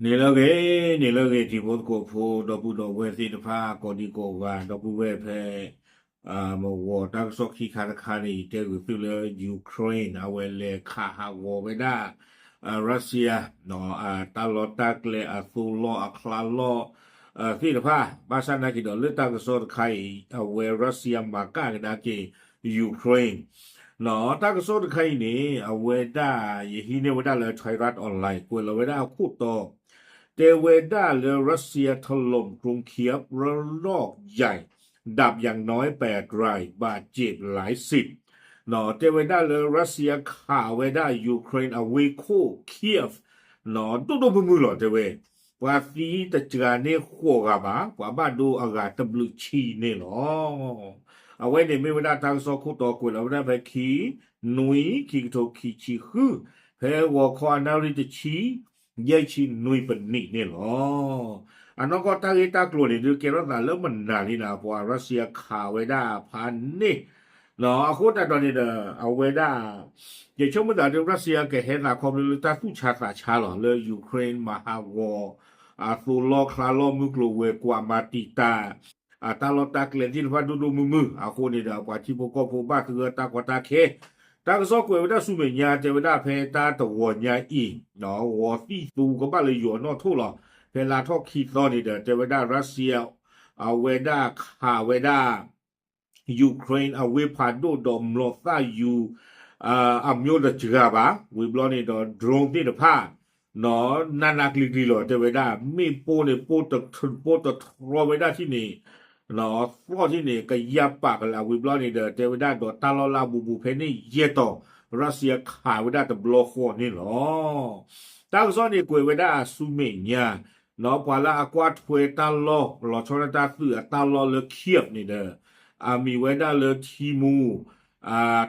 န့ၣ်လၢအဂ့ၤ, န့ၣ်လၢအဂ့ၤ တံၤဖိသကိးဖိ ဒီပုၢ်ဒီဝဲၢ်သ့ၣ်တဖၣ် ကိးဒံကိးဂၤ ဒီပုၢ်ဝဲၢ်ဖဲ မ့ၢ်ဂီၤတၢ်ကစီၣ်ခံခါတခါန့ၣ် ယတဲဂုာ်သုလၢ Ukraine အဝဲလဲၤခးဟးဂီၤဝဲဒၣ် Russia တၢ်လီၢ်တၢ်ကျဲအသိလီၢ်အချါလီၢ် သ့ၣ်တဖၣ် ဘၣ်ဆၣ်နာ်က့ၤဒီးလၢတၢ်ကစီၣ်တခါအံၤ အဝဲ Russia မၤကၣ်ကဒါက့ၤ Ukraine တၢ်ကစီၣ်တခါအံၤန့ၣ် အဝဲဒၣ် ယဟံးန့ၢ်ဝဲဒၣ်လၢ Thairath Online ကွဲးလီၤဝဲဒၣ်အခိၣ်တီ တဲဝဲဒၣ်လၢ Russia ถล่มกรุงเคียฟระลอกใหญ่ ดับอย่างน้อยแปดราย บาดเจ็บหลายสิบ တဲဝဲဒၣ်လၢ Russia ခးဝဲဒၣ် Ukraine အဝ့ၢ်ခိၣ် Kyiv ဒိၣ်ဒိၣ်မုၢ်မုၢ်လီၤ တဲဝဲ ပှၤသံတစှၤန့ၢ်ဃိးဂၤဘၣ် ပှၤဘၣ်ဒိအဂၤတဘျုးဆံန့ၣ်လီၤ. အဝဲန့ၣ်မ့ၢ်ဝဲဒၣ်တၢ်ကစီၣ်ခိၣ်တီကွဲးလီၤဝဲဒၣ်ဖဲခံ နွံ ခံကထိခံဆံဃု ဖဲဂီၤခီအနၣ်ရံၣ်တဆံ ယဲၢ်ဆံနွံပနံးန့ၣ်လီၤ. အနီၢ်ကီၢ်တၢ်ဂ့ၢ်တၢ်ကျိၤန့ၣ် ဒုးကဲထီၣ်သးလၢမနုၤလံန့ၣ် ပှၤ Russia ခးဝဲဒၣ်ဖးန့ၣ် အဃိသတးဒီးန့ၣ်ဒီး အဝဲဒၣ် ယဆိကမိၣ်သးဒုး Russia ကဟဲသးခီဖျိလၢတၢ်သူၣ်ဆါသးဆါလီၤ လၢ Ukraine မၤဟးဂီၤ အသိလီၢ်ချါလီၢ်မုၢ်ကျိၤဝဲၤကွာ်မၤတံာ်တာ် အတၢ်လီၢ်တၢ်ကျဲသ့ၣ်တဖၣ်ဒိၣ်ဒိၣ်မုၢ်မုၢ် အဃိန့ၣ်ဒီး ပှၤထံဖိကီၢ်ဖိဘၣ်သဂၢၢ်တၢ်ကီတၢ်ခဲ တၢ်ကစီၣ်ကွဲးဝဲဒၣ်ဆူမဲာ်ညါ တဲဝဲဒၣ်ဖဲတၢ်တဂီၤညါအံၤ ဂီၤသံၣ်သူကဘၣ်လၢယိၤအနီၣ်ထိၣ်လီၤ. ဖဲလါထီၣ်ခံသီန့ၣ်ဒီး တဲဝဲဒၣ် Russia အဝဲဒၣ်ခးဝဲဒၣ် Ukraine အဝ့ၢ်ဖးဒိၣ်ဒီးမျိာ်သၣ်ယူၤ အမျိးတစှၤဘၣ် ဝံၤဘျီန့ၣ်ဒီး drone သ့ၣ်တဖၣ် နးနးကျံၤကျံၤလီၤ တဲဝဲဒၣ် မ့ၣ်ပိၢ်န့ၣ် ပိၢ်တထြီဝဲဒၣ်ထံၣ်န့ၣ် သီၣ်ထံၣ်န့ၣ် ကယၢ်ပာ်ကလာ် ဝံၤဘျီန့ၣ်ဒီး တဲဝဲဒၣ်ဒီးတၢ်လီၢ်လၢအဘူးဘူးဖဲန့ၣ် ယဲၢ်တီၤ Russia ခးဝဲဒၣ်တဘျီဃီန့ၣ်လီၤ. တၢ်ကစီၣ်န့ၣ်ကွဲးဝဲဒၣ်အဆူမဲာ်ညါ ပှၤလၢအကွၢ်ထွဲတၢ်လီၢ် လီၤဆီဒၣ်တၢ်သုးအတၢ်လီၢ်လၢ Kyiv န့ၣ်ဒီး အမံၤဝဲဒၣ်လၢ Tymur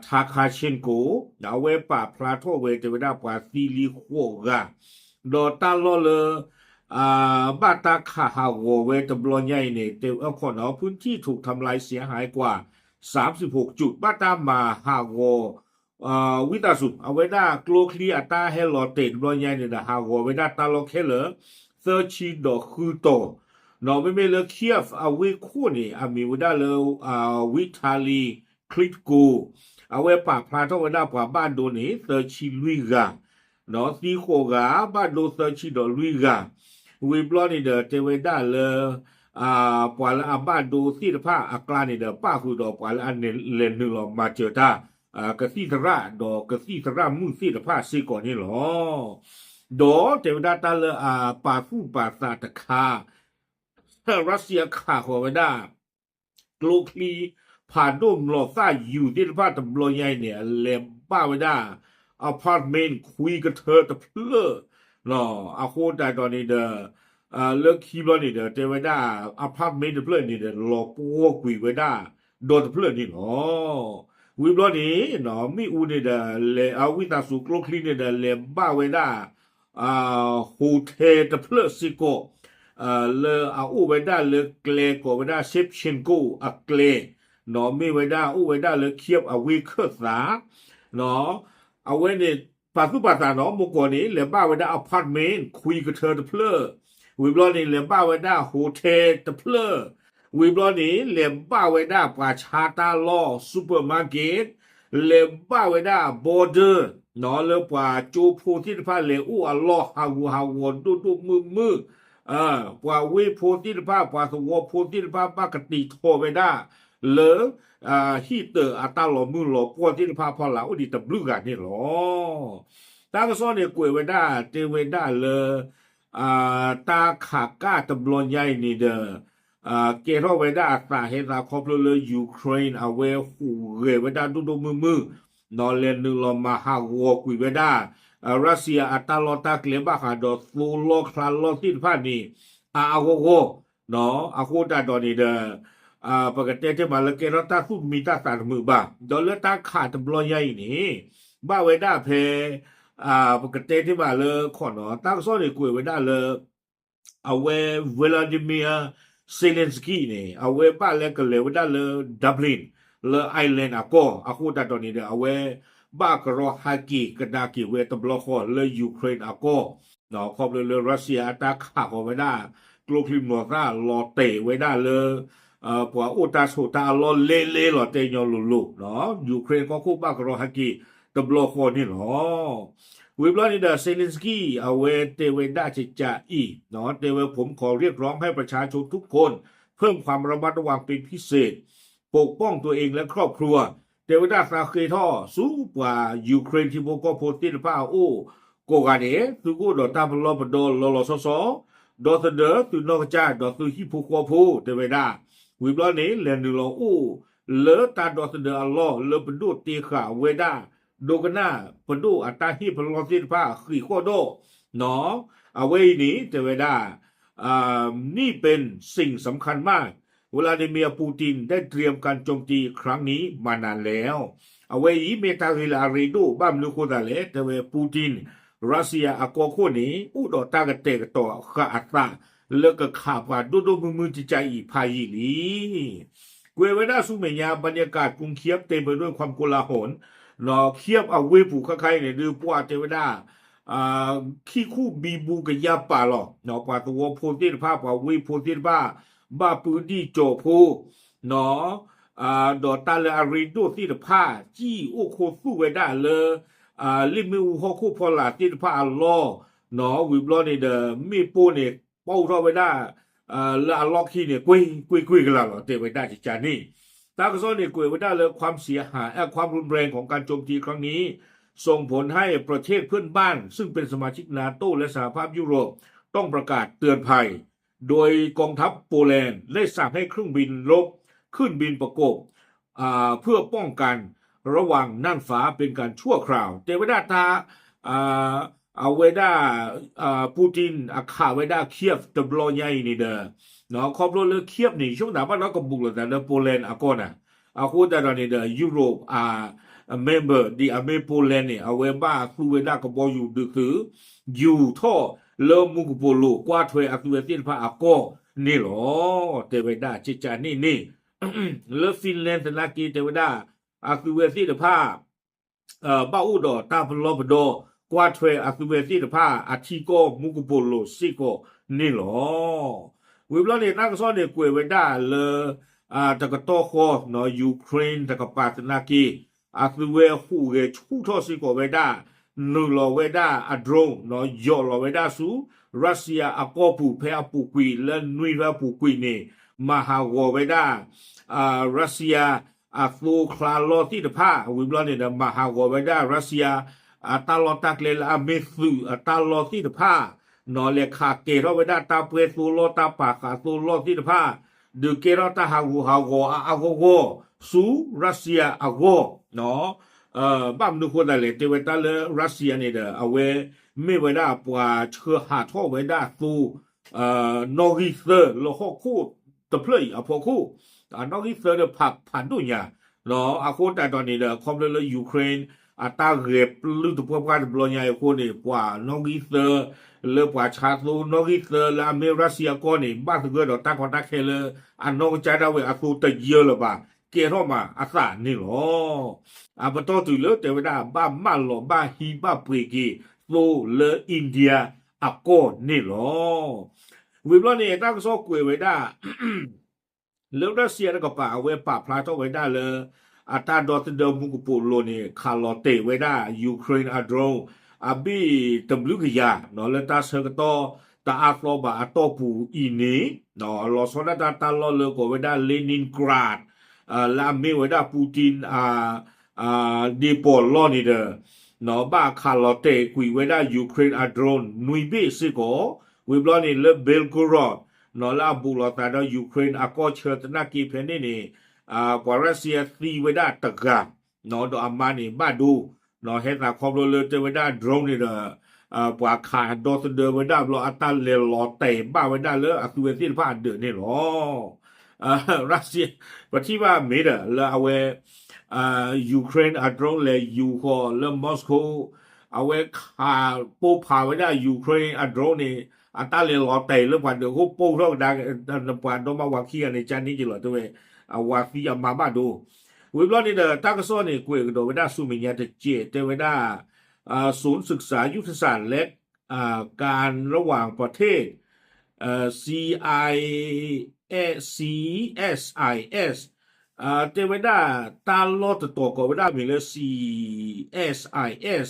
Takachenko အဝဲပာ်ဖျါထီၣ်ဝဲ တဲဝဲဒၣ်ပှၤသံလံဃိးဂၤ ဒီးတၢ်လီၢ်လၢ ဘၣ်တၢ်ခးဟးဂီၤဝဲတဘျီညါအံၤန့ၣ် တဲဝဲခီနီၤ พื้นที่ถูกทำลายเสียหายกว่า สามสิบหกจุด ဘၣ်တၢ်မၤဟးဂီၤ ဝံသးစူၤ အဝဲဒၣ်ကျိချံအတၢ်ဟဲလီၤတဲာ်တဘျီညါအံၤန့ၣ်ဒီး ဟးဂီၤဝဲဒၣ်တၢ်လီၢ်ခဲလၢာ် သၢဆံဒီးဃုတီၤ ဒီးမ့မ့ၢ်လၢ Kyiv အဝ့ၢ်ခိၣ်န့ၣ် အမံၤဝဲဒၣ်လၢ Vitali Klitschko အဝဲပာ်ဖျါထီၣ်ဝဲဒၣ်ပှၤဘၣ်ဒိန့ၣ် သၢဆံလွံၢ်ဂၤ ဒီးသံဃိးဂၤ ဘၣ်ဒိသၢဆံဒီးလွံၢ်ဂၤ ဝံၤဘျီန့ၣ်ဒီး တဲဝဲဒၣ်လၢ ပှၤလၢအဘၣ်ဒိသ့ၣ်တဖၣ်အကျါန့ၣ်ဒီး ပၣ်ဃုာ်ဒီးပှၤလၢအလဲၤနုာ်လီၤမၤစၢၤတၢ် ကသံၣ်သရၣ် ဒီးကသံၣ်သရၣ်မုၣ်သ့ၣ်တဖၣ်စ့ၢ်ကီးန့ၣ်လီၤ. ဒီးတဲဝဲဒၣ်တၢ်လၢအပာ်သူၣ်ပာ်သးတခါ Russia ခးဃီၤဝဲဒၣ် ကျိချံ ဖးဒိၣ်မျိာ်သၣ်ယူၤသ့ၣ်တဖၣ်တဘျီညါအံၤန့ၣ် အလဲၤဘၣ်ဝဲဒၣ် apartment ခွံကထၢတဖျၢၣ် အဃိသတးဒီးန့ၣ်ဒီး လၢခံဘျီန့ၣ်ဒီး တဲဝဲဒၣ် apartment တဖျၢၣ်န့ၣ်ဒီး လီၤပှီၢ်ကွံာ်ဝဲဒၣ် ဒီတဖျၢၣ်န့ၣ်လီၤ. ဝံၤဘျီန့ၣ် မ့ၣ်အူန့ၣ်ဒီး လဲၤအဝံသးစူၤကျိချံန့ၣ်ဒီး လဲၤဘၣ်ဝဲဒၣ် hotel တဖျၢၣ်စ့ၢ်ကီး လၢအအိၣ်ဝဲဒၣ်လၢကျဲကိးဝဲဒၣ် Shevchenko အကျဲ မ့ၢ်ဝဲဒၣ်အိၣ်ဝဲဒၣ်လၢ Kyiv အဝ့ၢ်ခၢၣ်သး အဝဲန့ၣ် ပာ်သူၣ်ပာ်သးနီၤ မိၢ်ကီၢ်န့ၣ် လဲၤဘၣ်ဝဲဒၣ် apartment ခွံကထၢတဖျၢၣ် ဝံၤဘျီန့ၣ် လဲၤဘၣ်ဝဲဒၣ် hotel တဖျၢၣ် ဝံၤဘျီန့ၣ် လဲၤဘၣ်ဝဲဒၣ်ပှၤဆါတၢ်လီၢ် supermarket လဲၤဘၣ်ဝဲဒၣ် border လၢပှၤကၠိဖိသ့ၣ်တဖၣ်လဲၤအိၣ်အလီၢ် ဟးဂူာ်ဟးဂီၤဒိၣ်ဒိၣ်မုၢ်မုၢ် ပှၤဝ့ၢ်ဖိသ့ၣ်တဖၣ် ပှၤသဝီဖိသ့ၣ်တဖၣ် ဘၣ်ကတံာ်ထီၣ်ဝဲဒၣ် လၢ ဟံၣ်တၢၤအတၢ်လီၤမုၢ်လီၤပှီၢ်သ့ၣ်တဖၣ်ဖီလာ် အိၣ်ဒံးတဘျုးဂၤန့ၣ်လီၤ. တၢ်ကစီၣ်န့ၣ်ကွဲးဝဲဒၣ် တဲဝဲဒၣ်လၢ တၢ်ခးကၢ်တဘျီညါအံၤန့ၣ်ဒီး ကဲထီၣ်ဝဲဒၣ်အသးဟဲသးခီဖျိလၢ Ukraine အဝဲဟူးဂဲၤဝဲဒၣ်ဒိၣ်ဒိၣ်မုၢ်မုၢ် လဲၤနုာ်လီၤမၤဟးဂီၤကွံာ်ဝဲဒၣ် Russia အတၢ်လီၢ်တၢ်ကျဲဘၣ်ဃးဒီးသိလီၢ်ချါလီၢ်သ့ၣ်တဖၣ်န့ၣ် အါအါဂီၢ်ဂီၢ် အဃိသတးဒီးန့ၣ်ဒီး ပကတဲတ့ၢ်မးလၢကဲထီၣ်တၢ်သူၣ်တမံသးတမုာ်ဘၣ် ဒီးလၢတၢ်ခးတဘျီညါအံၤန့ၣ် ဘၣ်ဝဲဒၣ်ဖဲ ပကတဲတ့ၢ်မးလၢခီနီၤ တၢ်ကစီၣ်န့ၣ်ကွဲးဝဲဒၣ်လၢ အဝဲ Volodymyr Zelenskyy န့ၣ် အဝဲဘၣ်လဲၤကလဲၤဝဲဒၣ်လၢ Dublin လၢ Ireland အကီၢ် အဃိသတးဒီးန့ၣ်ဒီး အဝဲဘၣ်ကရီဟဲက့ၤကဒါက့ၤဝဲတဘျီဃီလၢ Ukraine အကီၢ် ခီဖျိလၢ Russia အတၢ်ခးဃီၤဝဲဒၣ် ကျိချံမျိာ်သၣ်လီၤတဲာ်ဝဲဒၣ်လၢ ပှၤအိၣ်တၢ်ဆိးတၢ်အလီၢ်လဲလဲလီၤတဲာ်ညီလိၤလိၤ, Ukraine ကီၢ်ခိၣ်ဘၣ်ကရီဟဲက့ၤတဘျီဃီန့ၣ်လီၤ. ဝံၤဘျီန့ၣ်ဒီး Zelensky အဝဲတဲဝဲဒၣ်ကကးအံၤ, တဲဝဲ ผมขอเรียกร้องให้ประชาชนทุกคน เพิ่มความระมัดระวังเป็นพิเศษ ปกป้องตัวเองและครอบครัว တဲဝဲဒၣ်သးဃ့ထီၣ်ဆူပှၤ Ukraine ထံဖိကီၢ်ဖိသ့ၣ်တဖၣ်အအိၣ်ကိးဂၤဒဲး, သုကအိၣ်ဒီးတၢ်ပလီၢ်ပဒီလီၤလီၤဆီဆီ, ဒီသဒၢသုနီၢ်ကစၢ်ဒီးသုဟံၣ်ဖိဃီဖိ တဲဝဲဒၣ်. ဝံၤဘျီန့ၣ် လဲၤနုာ်လီၤအိၣ်လၢတၢ်ဒီသဒၢအလီၢ် လၢပဒိၣ်တ့ဃာ်ဝဲဒၣ် ဒိကနၣ်ပဒိၣ်အတၢ်ဟ့ၣ်ပလီၢ်သ့ၣ်တဖၣ်ဃ့ၢ်ဃီၣ်ဒီး, အဝဲအံၤန့ၣ် တဲဝဲဒၣ် นี่เป็นสิ่งสำคัญมาก วลาดิเมียร์ ปูติน ได้เตรียมการโจมตีครั้งนี้มานานแล้ว အဝဲအံၤမ့ၢ်တၢ်ဂ့ၢ်လၢအရ့ဒိၣ် ဘၣ်မနုၤအဃိသတးလဲၣ် တဲဝဲ Putin Russia အကီၢ်ခိၣ်န့ၣ် အိၣ်ဒီးတၢ်ကတဲာ်ကတီၤဃာ်အသး လၢကခးပှၤဒိၣ်ဒိၣ်မုၢ်မုၢ်ကကးအံၤဖးယံာ်လံ. ကွဲးဝဲဒၣ်ဆူမဲာ်ညါ บรรยากาศกรุงเคียฟเต็มไปด้วยความโกลาหล ဒီး Kyiv အဝ့ၢ်ပူၤခါခါအံၤန့ၣ် ဒုးပှၤတဲဝဲဒၣ် ခံခူၣ်ဘံဘူကယၢ်ပာ်လီၤ. ပှၤသဝီဖိသ့ၣ်တဖၣ် ပှၤဝ့ၢ်ဖိသ့ၣ်တဖၣ် ဘၣ်ပုၢ်ဒံၣ်ကၠီၤဖိ ဒီးတၢ်လၢအရ့ဒိၣ်သ့ၣ်တဖၣ် စံၣ်အိၣ်ခိးသူၣ်ဝဲဒၣ်လၢ လ့ၣ်မ့ၣ်အူဟီၣ်ခိၣ်ဖီလာ်သ့ၣ်တဖၣ်အလီၢ်, ဝံၤဘျီန့ၣ်ဒီး မ့ၣ်ပိၢ်န့ၣ် ပီၣ်ထီၣ်ဝဲဒၣ် လၢအလီၢ်ခံန့ၣ် ကွ့ၢ်ကွ့ၢ်ကွ့ၢ်ကလာ်လီၤ တဲဝဲဒၣ်ကကးန့ၣ်. တၢ်ကစီၣ်န့ၣ် ကွဲးဝဲဒၣ်လၢ ความเสียหาย เอ่อความรุนแรงของการโจมตีครั้งนี้ ส่งผลให้ประเทศเพื่อนบ้านซึ่งเป็นสมาชิกนาโต้และสหภาพยุโรปต้องประกาศเตือนภัย โดยกองทัพโปแลนด์ได้สั่งให้เครื่องบินรบขึ้นบินประกบ อ่า เพื่อป้องกันระหว่างน่านฟ้าเป็นการชั่วคราว တဲဝဲဒၣ်တၢ် အဝဲဒၣ် Putin အခးဝဲဒၣ် Kyiv တဘျီညါအံၤန့ၣ်ဒီး ခီဖျိလၢ Kyiv န့ၣ် ဆိကမိၣ်ဘၣ်ဒီးကဘူးလိာ်သးလၢ Poland အကီၢ်နၤ, အဃိသတးဒီးန့ၣ်ဒီး Europe အ member ဒ်အမ့ၢ် Poland န့ၣ် အဝဲဘၣ်သူဝဲဒၣ်ကဘီယူၤဒုးသုး ယူၤထီၣ်လၢမူကပိာ်လိၤ ကွၢ်ထွဲအသုဝဲသ့ၣ်တဖၣ်အကီၢ်န့ၣ်လီၤ. တဲဝဲဒၣ်ကကးန့ၣ်န့ၣ် လၢ Finland သနာ်က့ တဲဝဲဒၣ် အသုဝဲသ့ၣ်တဖၣ် ဘၣ်အိၣ်ဒီးတၢ်ပလီၢ်ပဒီ ကွၢ်ထွဲအသုဝဲသ့ၣ်တဖၣ် အထံကီၢ်မူကပိာ်လိၤစ့ၢ်ကီးန့ၣ်လီၤ. ဝံၤဘျီန့ၣ် တၢ်ကစီၣ်န့ၣ် ကွဲးဝဲဒၣ်လၢ တကတီၢ်ဃီ Ukraine တကပၤသနာ်က့ အသုဝဲဟူးဂဲၤဆူၣ်ထီၣ်စ့ၢ်ကီးဝဲဒၣ် နုာ်လီၤဝဲဒၣ်အ drone ယီၢ်လီၤဝဲဒၣ်ဆူ Russia အကီၢ်ပူၤ ဖဲအပူၤကွံာ် လၢနွံဖဲအပူၤကွံာ်န့ၣ် မၤဟးဂီၤဝဲဒၣ် Russia အသိချါလီၢ်သ့ၣ်တဖၣ် ဝံၤဘျီန့ၣ်ဒီး မၤဟးဂီၤဝဲဒၣ် Russia အတၢ်လီၢ်တၢ်ကျဲလၢအမ့ၢ်သုးအတၢ်လီၢ်သ့ၣ်တဖၣ် လဲၤခးကဲထီၣ်ဝဲဒၣ်တၢ်ပှဲၤသိလီၢ် တၢ်ပာ်ဃာ်သိလီၢ်သ့ၣ်တဖၣ် ဒုးကဲထီၣ်တၢ်ဟးဂူာ်ဟးဂီၤအါအါဂီၢ်ဂီၢ် ဆူ Russia အဂီၢ် ဘၣ်မနုၤအဃိသတးလဲၣ် တဲဝဲတၢ်လၢ Russia န့ၣ်ဒီး အဝဲမ့ၢ်ဝဲဒၣ်ပှၤဆှၢဟးထီၣ်ဝဲဒၣ်သိ နီၣ်ဂံၢ်သၢလၢဟီၣ်ခိၣ်တဖျၢၣ်အံၤအဖီခိၣ် နီၣ်ဂံၢ်သၢဒီးဖးဖးဒိၣ်ညါ အဃိသတးဒီးန့ၣ်ဒီး ခီဖျိလၢ Ukraine အတၢ်ဂဲၤပျုၢ်တပှၢ်ပှၢ်တဘျီညါအံၤအဃိန့ၣ် ပှၤနီၣ်ဂံၢ်သၢလၢပှၤဆါသိနီၣ်ဂံၢ်သၢလၢအမ့ၢ် Russia အကီၢ်န့ၣ် ဘၣ်သဂၢၢ်ဒီးတၢ်ကီတၢ်ခဲလၢ အနီၢ်ကစၢ်ဒၣ်ဝဲအသိတယၢလၢၤဘၣ် ကဲထီၣ်မးအသးန့ၣ်လီၤ. အပတီၢ်တုၤလၢတဲဝဲဒၣ် ဘၣ်မၢလီၤဘၣ်ဟံးဘၣ်ပှ့ၤက့ၤသိလၢ India အကီၢ်န့ၣ်လီၤ. ဝံၤဘျီန့ၣ် တၢ်ကစီၣ်ကွဲးဝဲဒၣ် လၢ Russia တကပၤ အဝဲပာ်ဖျါထီၣ်ဝဲဒၣ်လၢ အတၢ်ဒီသဒၢမူကပိာ်လိၤန့ၣ် ခးလီၤတဲာ်ဝဲဒၣ် Ukraine အ drone အဘ့ၣ်တဘျုးကယၤ လၢတၢ်ဆၢကတီၢ်တအါသီဘၣ်အတီၢ်ပူၤအံၤန့ၣ် လီၤဆီဒၣ်တၢ်တၢ်လီၢ်လၢကိးဝဲဒၣ် Leningrad လၢအမ့ၢ်ဝဲဒၣ် Putin အ ဒ့ပီၢ်လီၢ်န့ၣ်ဒီး ဘၣ်ခးလီၤတဲာ်ကွံာ်ဝဲဒၣ် Ukraine အ drone နွံဘ့ၣ်စ့ၢ်ကီး ဝံၤဘျီန့ၣ်လၢ Belgorod လၢအဘူးလိာ်သးဒီး Ukraine အကီၢ်ဆၢသနာ်က့ဖဲန့ၣ်န့ၣ် ပှၤ Russia သံဝဲဒၣ်တဂၤ ဒီးအမါန့ၣ်ဘၣ်ဒိ ဟဲသးခီဖျိလၢတဲဝဲဒၣ် drone န့ၣ်ဒီး ပှၤခးဒီသဒၢဝဲဒၣ်ဘျီ အတၢ်လဲၤလီၤတဲာ်ဘၣ်ဝဲဒၣ်လၢအသုဝဲသ့ၣ်တဖၣ်အဒၢးန့ၣ်လီၤ. Russia ပထံၣ်ဘၣ်မ့ၢ်ဒီး လၢအဝဲ Ukraine အ drone လဲၤယူၤဃီၤလၢ Moscow အဝဲခးပိၢ်ဖးဝဲဒၣ် Ukraine အ drone န့ၣ် အတၢ်လဲၤလီၤတဲာ်လၢပှၤဒၢးဃိပိၢ်ထီၣ်ကဒါ ပှၤဒီမါဝၤခံဂၤန့ၣ် ကန့ၣ်က့ၤလီၤတဲဝဲ အဝၤသံအမါဘၣ်ဒိ ဝံၤဘျီန့ၣ်ဒီး တၢ်ကစီၣ်န့ၣ် ကွဲးကဒီးဝဲဒၣ်ဆူမဲာ်ညါတစဲး တဲဝဲဒၣ် ศูนย์ศึกษายุทธศาสตร์และ การระหว่างประเทศ เอ่อ ซีไอเอส ซีเอสไอเอส တဲဝဲဒၣ် တၢ်လီၢ်တတီၤကိးဝဲဒၣ်မ့ၢ်လၢ ซีเอสไอเอส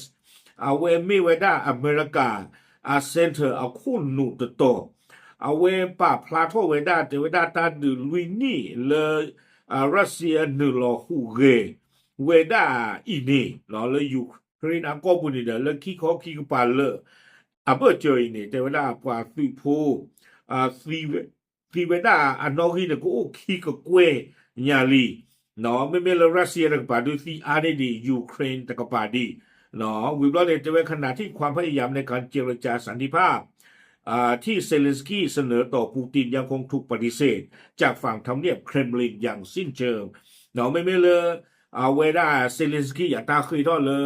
အဝဲမ့ၢ်ဝဲဒၣ်အမဲရကၤ အ center အခိၣ်နူာ်တတီၤ အဝဲပာ်ဖျါထီၣ်ဝဲဒၣ် တဲဝဲဒၣ်တၢ်ဒုးလွံၢ်နံၣ်လၢ အ Russia နုာ်လီၤဟူးဂဲၤဝဲဒၣ်အံၤန့ၣ် လၢ Ukraine အကီၢ်ပူၤန့ၣ်ဒီး လၢခံခီခံကပၤလၢာ် အဘၢၣ်စၢၤအံၤန့ၣ် တဲဝဲဒၣ်ပှၤသုးဖိ သံဝဲဒၣ်အနီၣ်ဂံၢ်န့ၣ် ကအိၣ်ခံကကွဲၢ်ညါလံ. မ့မ့ၢ်လၢ Russia တကပၤဒုးသံအါန့ၢ်ဒံး Ukraine တကပၤဒံး. ဝံၤဘျီန့ၣ် တဲဝဲ ขณะที่ความพยายามในการเจรจาสันติภาพ ที่ Zelensky เสนอต่อ Putin ยังคงถูกปฏิเสธจากฝั่งทำเนียบเครมลินอย่างสิ้นเชิง မ့မ့ၢ်လၢ အဝဲဒၣ် Zelensky အတၢ်ဃ့ထီၣ်လၢ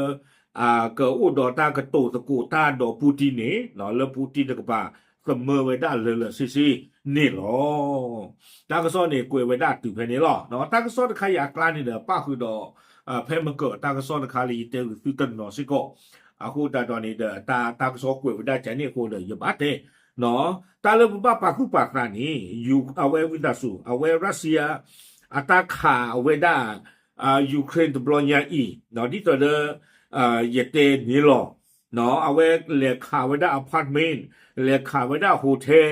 ကအိၣ်ဒီးတၢ်ကတိၤသကိးတၢ်ဒီး Putin န့ၣ် လၢ Putin တကပၤ သမၢဝဲဒၣ်လၢာ်လၢာ်ဆ့ဆ့န့ၣ်လီၤ. တၢ်ကစီၣ်န့ၣ်ကွဲးဝဲဒၣ်တုၤဖဲန့ၣ်လီၤ. တၢ်ကစီၣ်တခါအံၤအကျါန့ၣ်ဒီး ပၣ်ဃုာ်ဒီး ဖဲမကၢၢ်တၢ်ကစီၣ်တခါလၢယတဲဂုာ်သုတနီၤစ့ၢ်ကီး အဃိသတးဒီးန့ၣ်ဒီး တၢ်ကစီၣ်ကွဲးဝဲဒၣ်ကန့ၣ်အဃိဒီး ယဘၣ်တဲ တၢ်လၢပဘၣ်ပာ်သူၣ်ပာ်သးန့ၣ် အဝဲဝံသးစူၤ အဝဲ Russia အတၢ်ခးအဝဲဒၣ် Ukraine တဘျီညါအံၤ ဒ်သိးဒီး ယတဲန့ၣ်လီၤ. အဝဲလဲၤခးဝဲဒၣ် apartment လဲၤခးဝဲဒၣ် hotel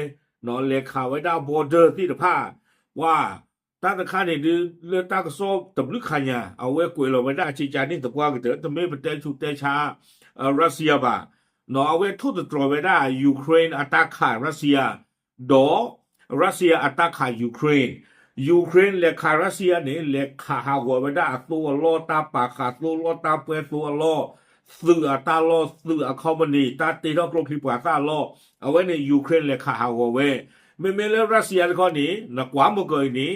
လဲၤခးဝဲဒၣ် border သ့ၣ်တဖၣ် ပှၤ တၢ်တခါန့ၣ်ဒုး လၢတၢ်ကစီၣ်တဘျုးခါညါ အဝဲကွဲးလီၤဝဲဒၣ်အဆံးကန့ၣ်သပှၢ်ကတၢၢ် တမ့ၢ်ပတဲဆူးတဲဆါ Russia ဘၣ်. အဝဲထိၣ်သတြီၤဝဲဒၣ် Ukraine အတၢ်ခး Russia ဒီး Russia အတၢ်ခး Ukraine. Ukraine လဲၤခး Russia န့ၣ် လဲၤခးဟးဂီၤဝဲဒၣ်အသိအလီၢ် တၢ်ပာ်ဃာ်သိလီၢ် တၢ်ပှဲၤသိအလီၢ် သုးအတၢ်လီၢ် သုးအ company တၢ်တ့ထီၣ်ကျိချံပှၤသၣ်အလီၢ် အဝဲန့ၣ် Ukraine လဲၤခးဟးဂီၤဝဲ. မ့မ့ၢ်လၢ Russia တခီန့ၣ် နကွၢ်မုၢ်ကီၢ်အံၤန့ၣ်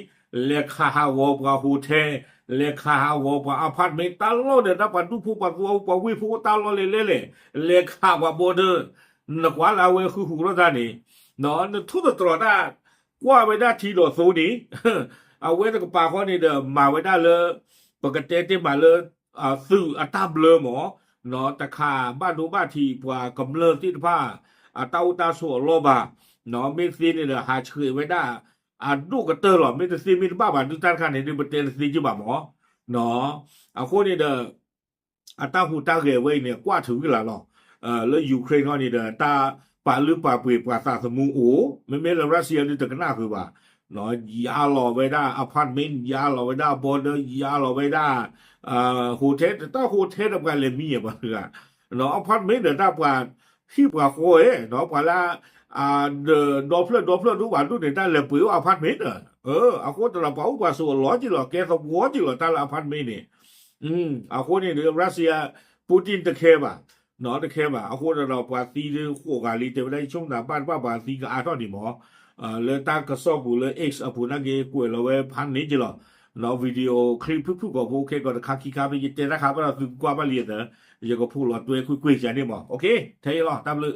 လဲၤခးဟးဂီၤပှၤ hotel လဲၤခးဟးဂီၤပှၤ apartment တၢ်လီၢ်ဒီး တၢ်ပှၤဒူၣ်ဖိပှၤသူဖိပှၤဝ့ၢ်ဖိတၢ်လီၢ်လဲၤလဲၤလဲၤ လဲၤခးပှၤ border နကွၢ်လၢအဝဲဃုဃုလိာ်တၢ်န့ၣ် နထိၣ်သတြီၤတၢ် ကွၢ်ဝဲဒၣ်ထံဒီးသိန့ၣ် အဝဲတကပၤဃီန့ၣ်ဒီး မၤဝဲဒၣ်လၢ ပကတဲတ့ၢ်မးလၢ သုးအတၢ်ဘျၢမး တခးဘၣ်ဒိဘၣ်ထံးပှၤကမျၢၢ်သ့ၣ်တဖၣ် အတၢ်အိၣ်တၢ်ဆိးအလီၢ်ဘၣ်. မ့ၢ်သ့န့ၣ်ဒီး ဟးဆှဲးဝဲဒၣ် အဒိၣ်ကတၢၢ်လီၤ. မ့ၢ်တသ့မ့ၢ်တဘၣ်ဘၣ် ဒုးတၢ်တခါန့ၣ် ဒုးပတဲတသ့က့ဘၣ်မး. အဃိန့ၣ်ဒီး အတၢ်ဟူးတၢ်ဂဲၤဝဲအံၤန့ၣ် ကွၢ်ထုးဝံၤလီၤလီၤ. လၢ Ukraine ခီန့ၣ်ဒီး တၢ်ပာ်လုၢ်ပာ်ပှ့ၤပှၤသးသမူအိၣ် မ့မ့ၢ်လၢ Russia ဒုးတကနၣ်ဃုာ်ဘၣ်. ယါလီၤဝဲဒၣ် apartment ယါလီၤဝဲဒၣ် border ယါလီၤဝဲဒၣ် hotel တၢ် hotel ဒီးပှၤလဲၤမံယဲၢ်ပှၤတဂၤ apartment ဒီးတၢ်ပှၤဟံၣ်ပှၤဃီဝဲ ပှၤလၢ ဒီဖျၢၣ်ဒီဖျၢၣ်ဒိၣ်ဘၣ်ဒိၣ်န့ၣ် တၢ်လဲၤပှ့ၤအိၣ် apartment ဒီး အဃိတလီၤပှၤအိၣ်ပှၤဆိးအလီၢ်က့လီၤ ကဲသဝီက့လီၤ တၢ်လၢ apartment န့ၣ် အဃိန့ၣ်ဒီး Russia Putin တခဲဘၣ် တခဲဘၣ် အဃိဒီးပှၤသံဒုးဃိးဂၤလံ တဲဝဲဒၣ် ယဆိကမိၣ်သးဘၣ်တဘၣ်ပှၤသံကအါထီၣ်ဒံးမး လၢတၢ်ကစီၣ်ပူၤလၢ X အပူၤနာ်က့ ကွဲးလီၤဝဲဖးန့ၢ်က့လီၤ video clip ဖုၣ်ဖုၣ်ကိာ်ဖိခဲကိာ်တခါခံခါဖဲယတဲတၢ်ခါဘၣ်ဒီးသုကွၢ်ဘၣ်လံအသး ယကဖိးလီၤတွဲကွ့ၢ်ကွ့ၢ်ယၤန့ၣ်မး okay ထဲအံၤလီၤ တၢ်ဘျုး